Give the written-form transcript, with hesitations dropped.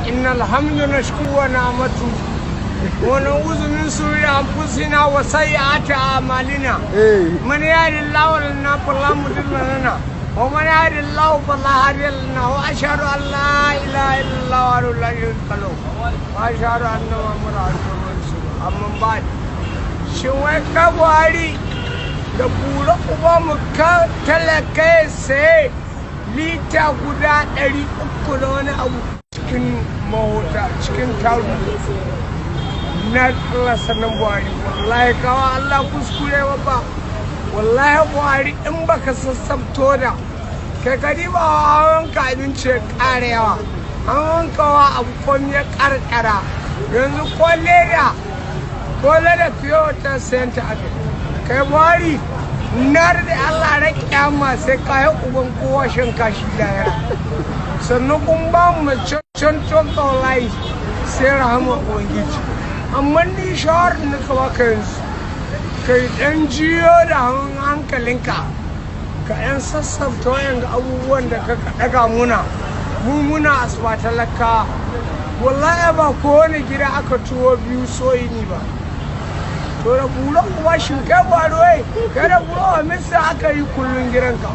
إن الحمد نشكو ونعمته ونعوذ من شرور أنفسنا وسيئات أعمالنا. من يهد الله فلا مضل له ومن يهد الله فلا هادي له، وأشهد أن لا إله إلا الله وحده لا شريك له وأشهد أن محمدا عبده ورسوله. أما بعد، shin wai ka Buhari da bura uba mu ka talaka ya saye lita guda 300 da wani abu cikin mahota cikin taru na Allah? Sannan Buhari, wallahi kawa Allah kuskure ba. Wallahi Buhari, in baka sassabto da kai ka diba hawanka, abinci ya ƙara yawa, hawanka wa abu komi ya ƙarƙara. Yanzu ko leda, ko leda fiye wata sayan ta aka kai. Buhari, na da Allah na kyama sai kayan uban kowa shan kashi lahira. Sannan kun ba mu cancan wallahi sai rahama Ubangiji. Amma ni shawarar da ka baka yanzu, kai dan jiyo da hankalinka, ka yan sassafta wayan abubuwan da ka daga muna. Mu muna asuba talaka, wallahi ba kowane gida aka tuwo biyu soyi ni ba. To da buran uba shin kai Buhari, wai kai da buran wa misa aka yi kullun gidanka?